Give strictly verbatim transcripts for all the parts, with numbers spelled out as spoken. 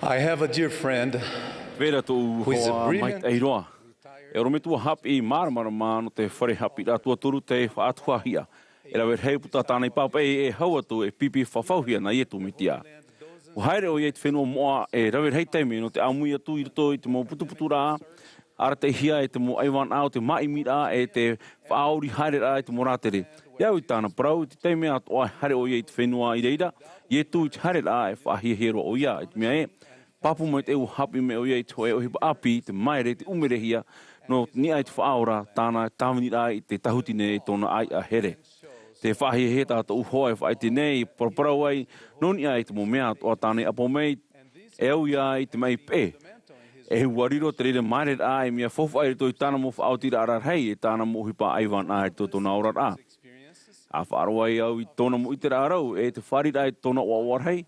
I have a dear friend. Vera tōʻu hoa maitaʻi roa. E ʻorometua haʻapiʻi māramarama nō te fare haʻapiʻiraʻa tuatoru tei faʻatuhaʻahia. E rave rahi puta tāna i pāpaʻi e hau atu e pipi fafauhia nā Iesu Mesia. ʻUa haere ʻoia i te fenua moʻa e rave rahi taime nō te ʻāmui atu i roto i te mau putuputuraʻa, arataʻihia e te mau ʻaivānaʻa o te māʻimiraʻa e te faʻaori haereraʻa i te mau rātere. I au i tāna parau, i te taime atoʻa e haere ʻoia i te fenua i reira, Iesu i te haereraʻa e faʻahiahia roa ʻoia, i te mea ē, pāpū maitaʻi ʻua haʻapiʻi mai ʻoia i te hōʻē ʻohipa ʻāpī, te māere, te ʻumerehia, nō niʻa i te Faʻaora, tāna tāviniraʻa i te tāhuti nei i tōna ʻāiʻa here. Te faʻahiahia tā tōʻu hoa e faʻaʻite nei, paraparau ai, nō niʻa i te mau mea atoʻa tāna i ʻapo mai, e au ia i te maʻi peʻe. E ʻua riro te reira māereraʻa ei mea faufaʻa i roto i tāna mau faʻaotiraʻa rarahi, e tāna mau ʻohipa ʻaivānaʻa i roto i tōna oraraʻa. ʻA faʻaroʻo ai au i tōna mau ʻiteraʻa rau, e te fāriʻiraʻa i tōna ʻoaʻoa rahi,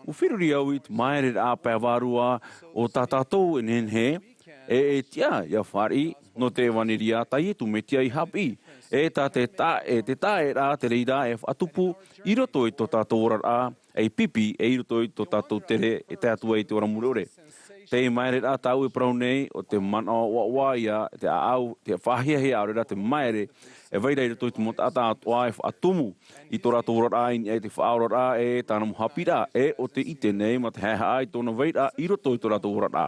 ʻua feruri au i te māereraʻa pae vārua o tā tātou e nehenehe, e, e tiʻa ʻia fāriʻi nō te ʻevanelia tā Iesu Mesia i haʻapiʻi, e tā te ta-, e te taʻeraʻa te reira e faʻatupu i roto i tō tātou oraraʻa, ei pipi e i roto i tō tātou tere e tae atu ai i te ora mure ʻore. Te māereraʻa tāʻu e parau nei, ʻo te manaʻo ʻoaʻoa ia, te ʻāʻau, te faʻahiahia ʻaore rā te māere, e vai ra i roto i te mau taʻata atoʻa e faʻatumu i tō rātou oraraʻa i niʻa i te Faʻaoraraʻa e tāna mau haʻapiʻiraʻa, e ʻo tē ʻite nei mā te haʻehaʻa i tōna vairaʻa i roto i tō rātou oraraʻa.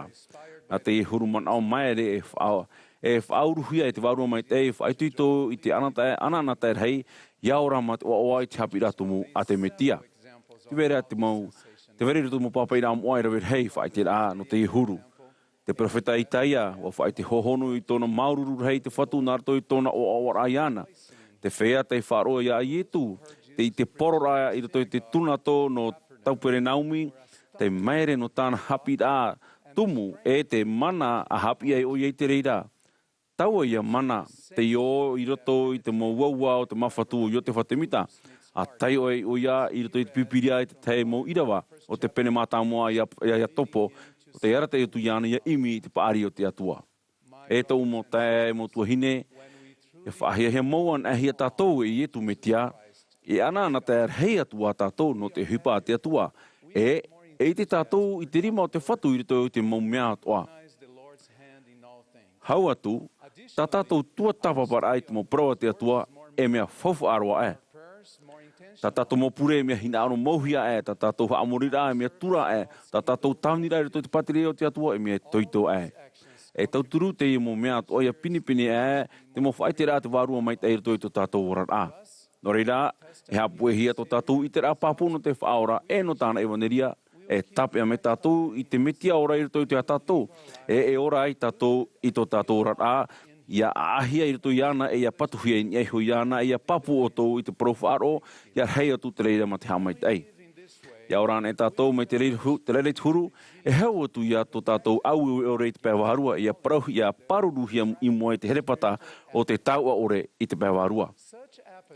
Nā teie huru manaʻo māere e faʻa-, e faʻauruhia e te Vārua Maitaʻi, e faʻaitoito i te anaanatae, anaanatae rahi, ʻia ora mā te ʻoaʻoa i te haʻapiʻiraʻa tumu a te Mesia. Te vai ra te mau, te vai ra i roto i te mau pāpaʻiraʻa moʻa e rave rahi faʻaʻiteraʻa nō teie huru. Te perofeta Isaia, ʻua faʻaʻite hōhonu i tōna māuruuru rahi te Fatu nā roto i tōna ʻoaʻoaraʻa iāna. Te feiā tei faʻaroʻo ia Iesu, te, i te pororaʻa i roto i te tūnato nō Kaperenaumi, te māere nō tāna haʻapiʻiraʻa tumu, e te mana ʻa haʻapiʻi ai ʻoia i te reira. Taua ia mana, tei ō i roto i te mau uaua o te māfatu o Iosefa Semita, ʻa taiʻo ai ʻoia i roto i te Pīpīria i te tahi mau ʻīrava o te pene mātāmua ia, ia, ia Iakobo, ʻo tei arataʻi atu iāna ʻia ʻimi i te paʻari o te Atua. E tōʻu mau taeaʻe, e mau tuahine, e faʻahiahia mau anaʻe hia tātou e Iesu Mesia, e anaanatae rahi atu ā tātou nō te ʻohipa a te Atua, e, e ʻite tātou i te rima o te Fatu i roto i te mau mea atoʻa. Hau atu, tā tātou tuatāpaparaʻa i te mau parau a te Atua, e mea faufaʻa roa aʻe. Tā tātou mau pure e mea hinaʻaro mauhia aʻe, tā tātou haʻamoriraʻa e mea tura aʻe, tā tātou tāviniraʻa i roto i te pātireia o te Atua e mea itoito aʻe. E tauturu teie mau mea atoʻa ʻia pinepine aʻe te mau faʻaʻiteraʻa a te Vārua Maitaʻi i roto i tō tātou oraraʻa. Nō reira, e haʻapuʻehia tō tātou ʻiteraʻa pāpū nō te Faʻaora e nō tāna ʻevanelia, e tāpeʻa mai tātou i te Mesia ora i roto i tō tātou, e, e ora ai tātou i tō tātou oraraʻa, ʻia ʻāʻāhia i roto iāna, e ʻia patuhia i niʻa iho iāna, e ʻia pāpū ʻoutou i te parau faʻaroʻo, ʻia rahi atu te reira mā te haʻamaitaʻi. ʻIa ora anaʻe tātou mai te reira hu-, te reira i te huru, e hau atu ia tō tātou ʻāueue ʻore i te pae vārua, ʻia parau, ʻia pāruruhia i mua i te herepata o te taoʻa ʻore i te pae vārua.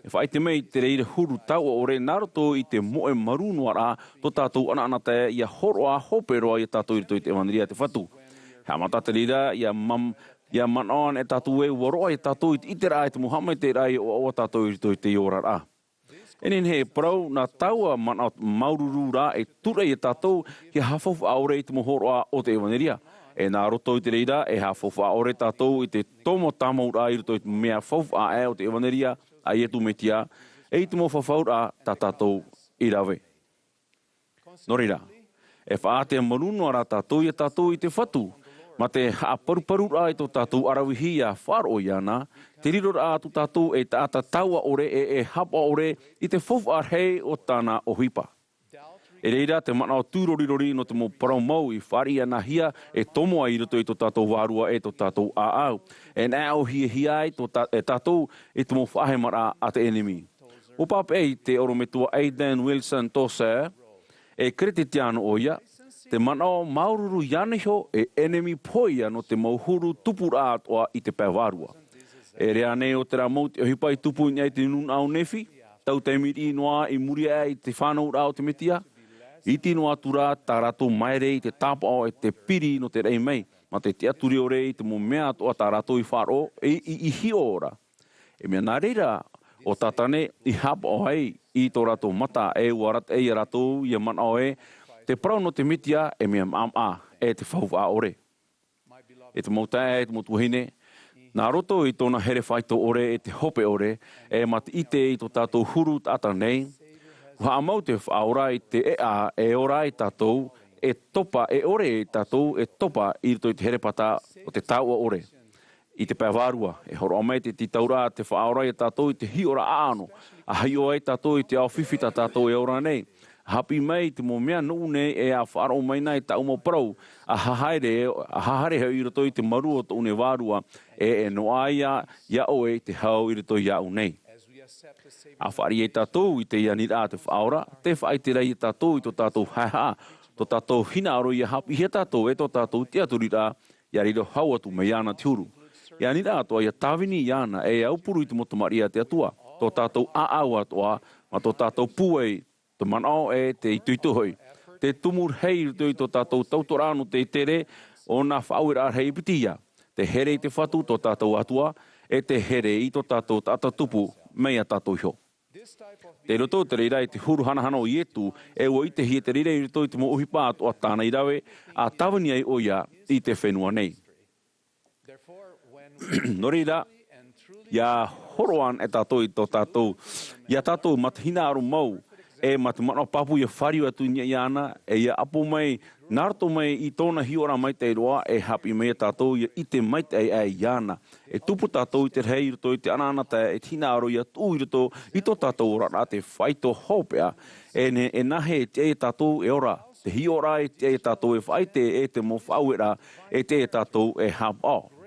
E faʻaʻite mai te reira huru taoʻa ʻore nā roto i te moʻe marū noa ra tō tātou anaanatae ʻia hōroʻa hope roa ia tātou i roto i te ʻevanelia a te Fatu. Haʻamata te reira, ʻia mam-, ʻia manaʻo anaʻe tātou ē ʻua roaʻa ia tātou i te ʻiteraʻa i te mau haʻamaitaʻiraʻa ʻia ʻoaʻoa tātou i roto i teie oraraʻa. E nehenehe e parau, nā taua manaʻo māuruuru ra e tūraʻi ia tātou ʻia haʻafaufaʻa ʻore i te mau hōroʻa o te ʻevanelia. E nā roto i te reira, e haʻafaufaʻa ʻore tātou i te tomo tāmauraʻa i roto i te mea faufaʻa aʻe o te ʻevanelia a Iesu Mesia, e i te mau fafauraʻa tā tātou i rave. Nō reira, e faʻaātea marū noa ra tātou ia tātou i te Fatu, mā te haʻaparuparuraʻa i tō tātou ʻaravihi ʻia faʻaroʻo iāna, te riroraʻa atu tātou ei taʻata taoʻa ʻore e, e haʻapaʻo ʻore i te faufaʻa rahi o tāna ʻohipa. E reira te manaʻo tūrorirori nō te mau parau mau i fāriʻi anaʻe hia e tomo ai i roto i tō tātou vārua e tō tātou ʻāʻau. E naʻo hiahia ai tō tā-, e tātou i te mau faʻahemaraʻa a te ʻenemi. ʻUa pāpaʻi te ʻorometua Hayden Wilson Tozer, e Keresetiano ʻoia, te manaʻo māuruuru iāna iho e ʻenemi pohe ia nō te mau huru tupuraʻa atoʻa i te pae vārua. E ʻere ānei ʻo terā mau te ʻohipa i tupu i niʻa i te nūnaʻa o Nephi, tau taime riʻi noa i muri aʻe i te fānauraʻa o te Mesia? Iti noa atu rā tā rātou māere i te tāpaʻo e te piri nō te raʻi mai, mā te tiʻaturi ʻore i te mau mea atoʻa tā rātou i faʻaroʻo, i, i, i hiʻo ora. E mea nā reira, ʻo Satane i haʻapaʻo ai i tō rātou mata, e ʻua arataʻi ia rātou ʻia manaʻo ē, Te parau nō te Mesia e mea maʻamaʻa, e te faufaʻa ʻore. E te mau taeaʻe, e te mau tuahine, nā roto i tōna here faito ʻore, e te hope ʻore, e mā te ʻite i tō tātou huru taʻata nei, ʻua haʻamau te Faʻaora i te ʻēʻa e ora ai tātou, e topa, e ʻore ai tātou, e topa i roto i te herepata o te taoʻa ʻore. I te pae vārua, e hōroʻa mai te tītauraʻa a te Faʻaora ia tātou i te hiʻoraʻa ʻaʻano, ʻa hiʻo ai tātou i te ao fifi tā tātou e ora nei, ʻa haʻapiʻi mai i te mau mea nōʻu nei e ʻa faʻaroʻo mai na i tāʻu mau parau, ʻa hahaere, ʻa hahaere hoʻi i roto i te maru o tōʻu nei vārua, e, e noaʻa ia, ia ʻoe i te hau i roto iāʻu nei. ʻA fāriʻi ai tātou i teie aniraʻa a te Faʻaora, tē faʻaʻite ra ia tātou i tō tātou haehaʻa, tō tātou hinaʻaro ia haʻapiʻihia tātou e tō tātou tiʻaturiraʻa, ia riro hau atu mai iāna te huru. Ia aniraʻa atoʻa ia tāvini iāna e ia aupuru i te mau tamariʻi a te Atua, tō tātou ʻāʻau atoʻa, mā tō tātou pūai, te manaʻo e te itoito hoʻi. Te tumu rahi i roto i tō tātou tautooraʻa nō te tere, ʻo nā faʻaueraʻa rahi e piti ia. Te here i te Fatu tō tātou Atua, e te here i tō tātou taʻata tupu, mai iā tātou iho. Tei roto te reira i te huru hanahana o Ietu, e ʻua ʻitehia te reira i roto i te mau ʻohipa atoʻa tāna i rave, ʻa tāvini ai ʻoia i te fenua nei. Nō reira, ia hōroʻa ana e tātou i tō tātou, ia tātou mā te hinaʻaro mau, e mā te manaʻo pāpū ia fāriu atu i niʻa iāna, e ia ʻapo mai, nā roto mai i tōna hiʻoraʻa maitaʻi roa, e haʻapiʻi mai ia tātou ia ʻite maitaʻi aʻe iāna. E tupu tātou i te rahi i roto i te ʻanaʻanatae, e te hinaʻaro ia tuʻu i roto i tō tātou oraraʻa te faito hopeʻa, e ne, e nāhea e tiʻa ia tātou e ora, te hiʻoraʻa e tiʻa ia tātou e faʻaʻite, e te mau faʻaueraʻa e tiʻa ia tātou e haʻapaʻo.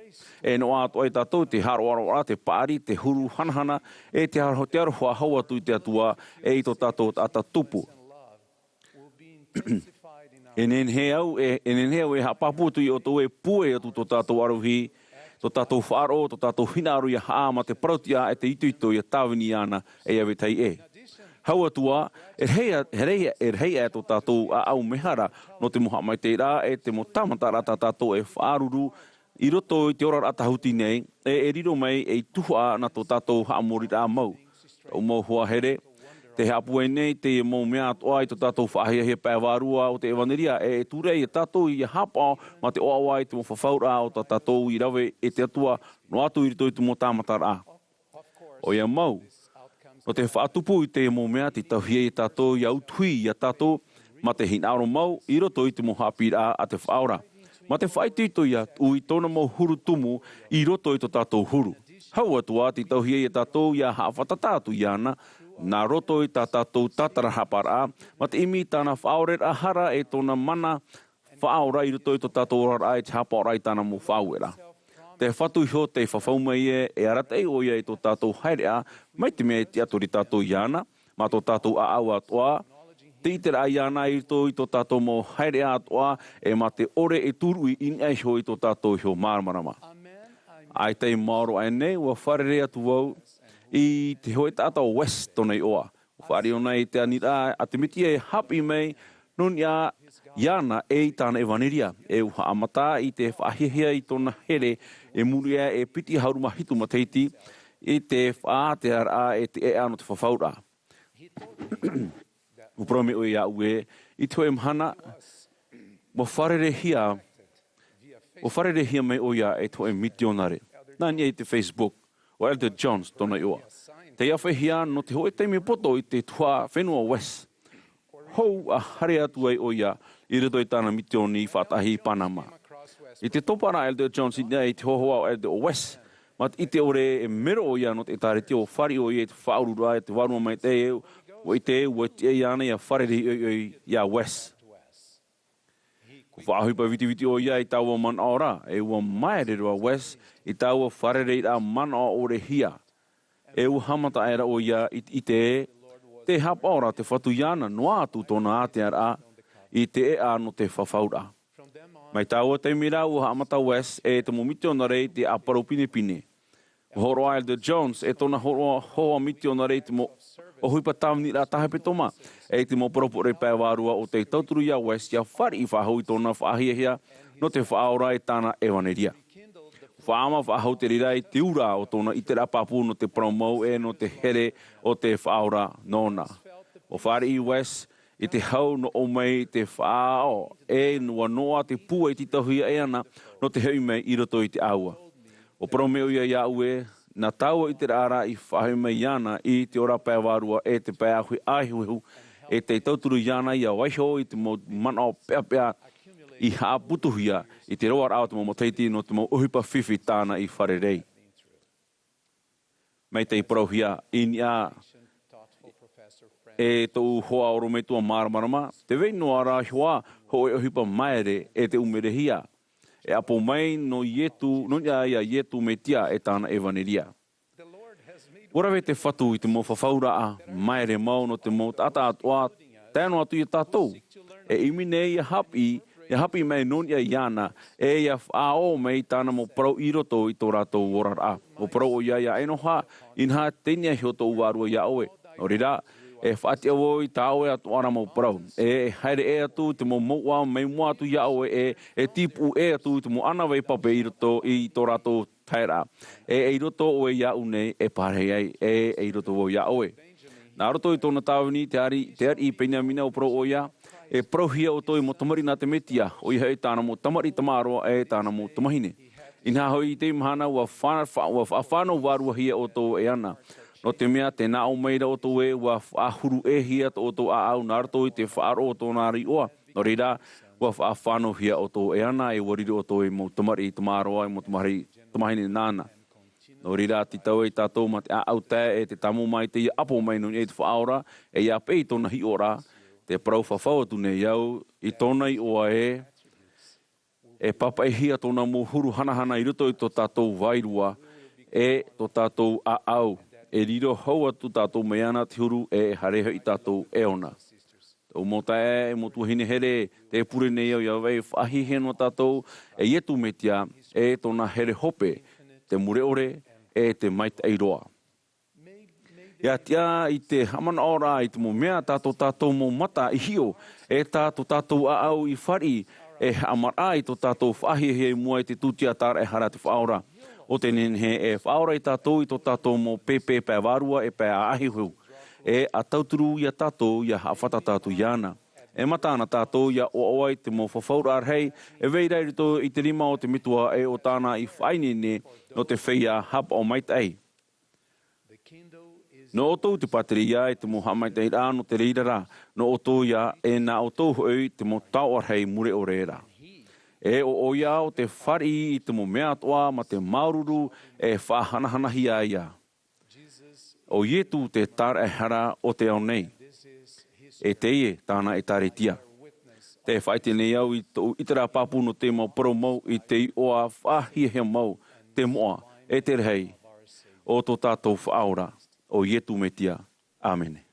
E noaʻa atoʻa ia tātou te haʻaroʻaroʻa, te paʻari, te huru hanahana, e te aro-, te aroha hau atu i te Atua, e i tō tātou taʻata tupu. E nehenehe au, e, e nehenehe au e haʻapāpū atu iā ʻoutou e pūai atu tō tātou ʻaravihi, tō tātou faʻaroʻo, tō tātou hinaʻaro ia haʻa mā te parauʻtiʻa e te itoito ia tāvini iāna e ia vetahi ʻē. Hau atu ā, e rahi ā, e rahi, e rahi ā tō tātou ʻāʻau mehara nō te mau haʻamaitaʻiraʻa e te mau tāmataraʻa tā tātou e faʻaruru i roto i te oraraʻa tāhuti nei, e, e riro mai ei tuhaʻa nā tō tātou haʻamoriraʻa mau. Tāʻu mau hoa here, tē haʻapūai nei teie mau mea atoʻa i tō tātou faʻahiahia pae vārua o te ʻevanelia, e, e tūreʻa ia tātou ia haʻapaʻo mā te ʻoaʻoa i te mau fafauraʻa o tā tātou i rave e te Atua, noa atu i roto i te mau tāmataraʻa. ʻOia mau, nō te faʻatupu i teie mau mea, tē tauihaʻa ia tātou ia utuhi ia tātou, mā te hinaʻaro mau, i roto i te mau haʻapiʻiraʻa a te Faʻaora. Mā te faʻaitoito ia tuʻu i tōna mau huru tumu, i roto i tō tātou huru. Hau atu ā, tē tauihaʻa ia tātou ia haʻafātata atu iāna, nā roto i tā tātou tātarahaparaʻa, mā te ʻimi i tāna faʻaoreraʻa hara e tōna mana, faʻaora i roto i tō tātou oraraʻa e te haʻapaʻoraʻa i tāna mau faʻaueraʻa. Te Fatu iho tei fafau mai ē, e arataʻi ʻoia i tō tātou haereʻa, mai te mea e tiʻaturi tātou iāna, mā tō tātou ʻāʻau atoʻa, te ʻiteraʻa iāna i roto i tō tātou mau haereʻa atoʻa, e mā te ʻore e tūruʻi i niʻa iho i tō tātou iho māramarama. ʻAita i maoro aʻe nei, ʻua fārerei atu vau i te hōʻē taʻata ʻo Wes tōna iʻoa. ʻUa fāriʻi ʻōna i te aniraʻa a te Mesia e haʻapiʻi mai nō niʻa iāna e i tāna ʻevanelia. E ʻua haʻamata i te faʻahiahia i tōna here e muri aʻe e piti ʻahuru mā hitu matahiti i te faʻaātearaʻa e te ʻēʻa nō te fafauraʻa. ʻUa parau mai ʻoia iāʻu ē, i te hōʻē mahana, ʻua fārereihia, ʻua fārereihia mai ʻoia e te hōʻē mitionare. Nā niʻa i te Facebook, ʻo Elder Jones tōna iʻoa. Tei āfaʻihia nō te hōʻē taime poto i te tuhaʻa fenua Wes. Hou ʻa haere atu ai ʻoia i roto i tāna mitioni faʻatahi i Panama. I te toparaʻa a Elder Jones i niʻa i te hōhoʻa o Elder Wes, mā te ʻite ʻore e mero ʻoia nō te ʻĒtārētia, ʻua fāriʻi ʻoia i te faʻaururaʻa e te Vārua Maitaʻi, ʻua ʻite, ʻua tiʻa iāna ia fārerei ʻoiʻoi iā Wes. ʻUa faʻaʻohipa vitiviti ʻoia i taua manaʻo ra, e ʻua māere roa Wes i taua fārereiraʻa manaʻo ʻorehia. E ʻua haʻamata aʻera ʻoia i te ʻite ē, tē haʻapaʻo ra te Fatu iāna noa atu tōna ātearaʻa i te ʻēʻa nō te fafauraʻa. Mai taua taime ra ʻua haʻamata Wes e te mau mitionare i te ʻāparau pinepine. ʻUa hōroʻa Elder Jones e tōna hōroʻa hoa mitionare i te mau ʻohipa tāviniraʻa tā hepetoma, e i te mau parau pure pae vārua ʻo tei tauturu iā Wes ia fāriʻi faʻahou i tōna faʻahiahia nō te faʻaora i tāna ʻevanelia. ʻUa faʻaʻama faʻahou te reira i te ura o tōna ʻiteraʻa pāpū nō te parau mau e nō te here o te faʻaora nōna. ʻUa fāriʻi Wes I te hau nō ʻō mai te faʻaʻo, e ua noaʻa te pūai tītauhia e ana nō te hoʻi mai i roto i te ʻāua. ʻUa parau mai ʻoia iāʻu ē, nā tāua ʻiteraʻa i faʻahoʻi mai iāna i te ora pae vārua e te pae ʻāʻau ʻahiʻahi, e tei tauturu iāna ʻia vaiiho i te mau manaʻo peʻapeʻa i haʻaputuhia i te roaraʻa o te mau matahiti nō te mau ʻohipa fifi tāna i fārerei. Mai tei parauhia i niʻa e tōʻu hoa ʻorometua māramarama, tē vai noa ra iho ā hōʻē ʻohipa māere e te ʻumerehia, e ʻapo mai nō Ietu, nō niʻa ia Ietu Metia e tāna ʻevanelia. ʻUa rave te Fatu i te mau fafauraʻa māere mau nō te mau taʻata atoʻa, tae noa atu ia tātou e ʻimi nei ʻia haʻapiʻi, ʻia haʻapiʻi mai nō niʻa iāna, e ʻia faʻaō mai tāna mau parau i roto i tō rātou oraraʻa. ʻUa parau ʻoia iā Enoha, inaha, teie nei iho tōʻu vārua iā ʻoe. Nō reira, e faʻatiʻa vau i tā ʻoe atoʻa ra mau parau, e e haere ʻē atu te mau mouʻa mai mua atu iā ʻoe, e e tīpuʻu ʻē atu te mau ʻānāvai pape i roto i tō rātou taeraʻa. E e i roto ʻoe iāʻu nei e pārahi ai, e e i roto vau iā ʻoe. Nā roto i tōna tāvini te ariʻi, te ariʻi Peniamina, ʻua parau ʻoia, e parauhia ʻoutou ei mau tamariʻi nā te Metia, ʻoia hoʻi tāna mau tamariʻi tamaroa e tāna mau tamahine. Inaha hoʻi i teie mahana ʻua fa-, fa-, ʻua faʻafānau vāruahia ʻoutou e ana. Nō te mea tē nā ʻō mai ra ʻoutou ē ʻua faʻahuru ʻēhia tō ʻoutou ʻāʻau nā roto i te faʻaroʻo o tōna ra iʻoa. Nō reira, ʻua faʻafānauhia ʻoutou e ana, e ʻua riro ʻoutou ei mau tamariʻi tamaroa, ei mau tamariʻi tamahine nāna. Nō reira, tītau ai tātou mā te ʻāʻau tae e te tāmau maitaʻi ʻia ʻapo mai nō niʻa i te Faʻaora, e ʻia peʻe i tōna hiʻoraʻa, tē parau fafau atu nei au i tōna iʻoa ē, e pāpaʻihia tōna mau huru hanahana i roto i tō tātou vārua, e tō tātou ʻāʻau, e riro hau atu tātou mai ana te huru, e e haere hoʻi tātou e ʻona. Tōʻu mau taeaʻe, e mau tuahine here, tē pure nei au ʻia vai faʻahiahia noa tātou e Ietu Metia, e tōna here hope, te mure ʻore, e te maitaʻi roa. ʻIa tiʻa i te haʻamanaʻoraʻa i te mau mea tā tō tātou mau mata i hiʻo, e tā tō tātou ʻāʻau i fāriʻi, e haʻamaraʻa i tō tātou faʻahiahia i mua i te tūtia tāraʻehara a te Faʻaora. ʻO tē nehenehe e faʻaora ia tātou i tō tātou mau pēpē pae vārua e pae ʻahiʻahi, e ʻa tauturu ia tātou ʻia haʻafātata atu iāna. E mata ana tātou ʻia ʻoaʻoa i te mau fafauraʻa rahi e vai ra i roto i te rima o te Metua e ʻo tāna i faʻaineine nō te feiā haʻapaʻo maitaʻi. Nō ʻoutou te pātireia e te mau haʻamaitaʻiraʻa nō te reira ra, nō ʻoutou ia, e nā ʻoutou hoʻi te mau taoʻa rahi mure ʻore ra. E ʻo ʻoia ʻo tē fāriʻi i te mau mea atoʻa mā te māuruuru e faʻahanahanahia ia. ʻO Ietu te tāraʻehara o te ao nei. E teie tāna ʻĒtārētia. Tē faʻaʻite nei au i tōʻu ʻiteraʻa pāpū nō te mau parau mau i te iʻoa faʻahiahia mau, te moʻa, e te rahi o tō tātou Faʻaora, ʻo Ietu Metia. ʻĀmene.